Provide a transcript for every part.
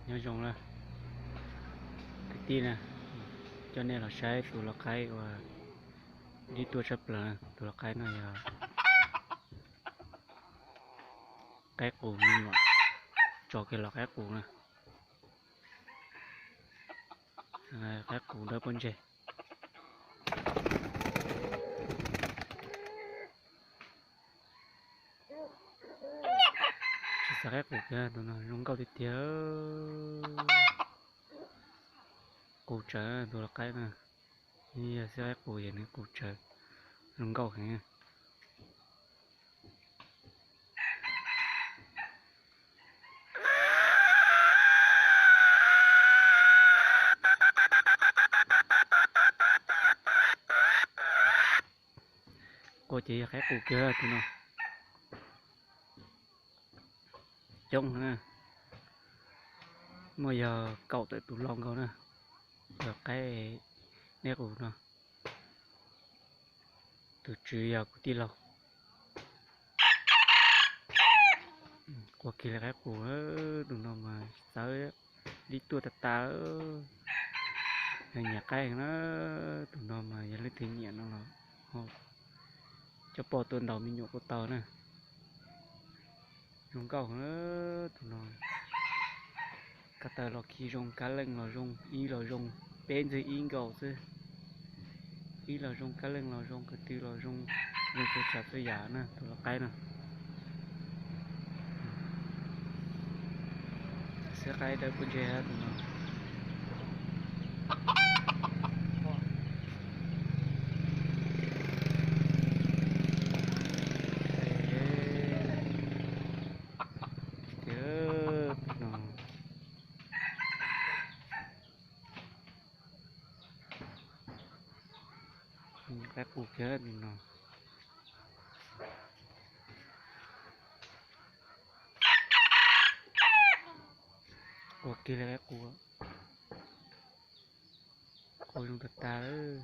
Nyob zoo na kwv tij na, coj nej los saib tus lau qaib uas dib tuaj tshaj plaws na. Tus lau qaib no yog qaib qus me nyuam, tso kiag los qaib qus na. Qaib qus dawb pob ntseg. Tsis xav qaib qus kiag, tus no zoo nkauj tiag tiag. Qus tsawv tus lau qaib na. Yog xib qaib qus es nws qus tsawv, zoo nkauj heev. Qua ces yog qaib qus kiag tus no. Coob na, muaj yog kaum tawm tus laus nkaus na, yog qaib qaib qus no. Tus tswv yog kuv tij laug. Qua kiag li qaib qus, tus no mas txawv, dib tuaj tas tas. Yog nyiam qaib na, tus no mas yog leej twg nyiam no los ho coj poj tuaj ntaus me nyuam kuj tau na. Zoo nkauj na tus no. Ko taw los khi zoo, kab leej los zoo, ib los zoo, peb ntxwg ib nkaus xwb. Ib los zoo, kab leej los zoo, ko tw los zoo, zoo txhua tsav txhua yam na tus lau qaib no. Xib qaib dawb pob ntseg tus no. Tiag, tus no qaib qus kiag tus no. Qua kiag li qaib qus, qus zoo tas tas lawm.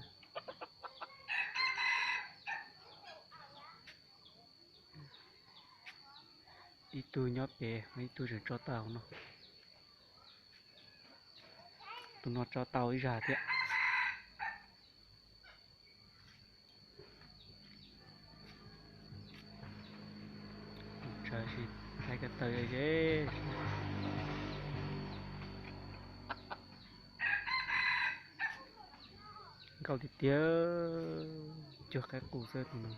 Ib tug nyob pem, ib tug tseem tso tau no. Tus no tso tau ib zag thiab. Tsawv si, qaib ko taw ze. Nkauj tiag tiag, cuag qaib qus xwb tus no.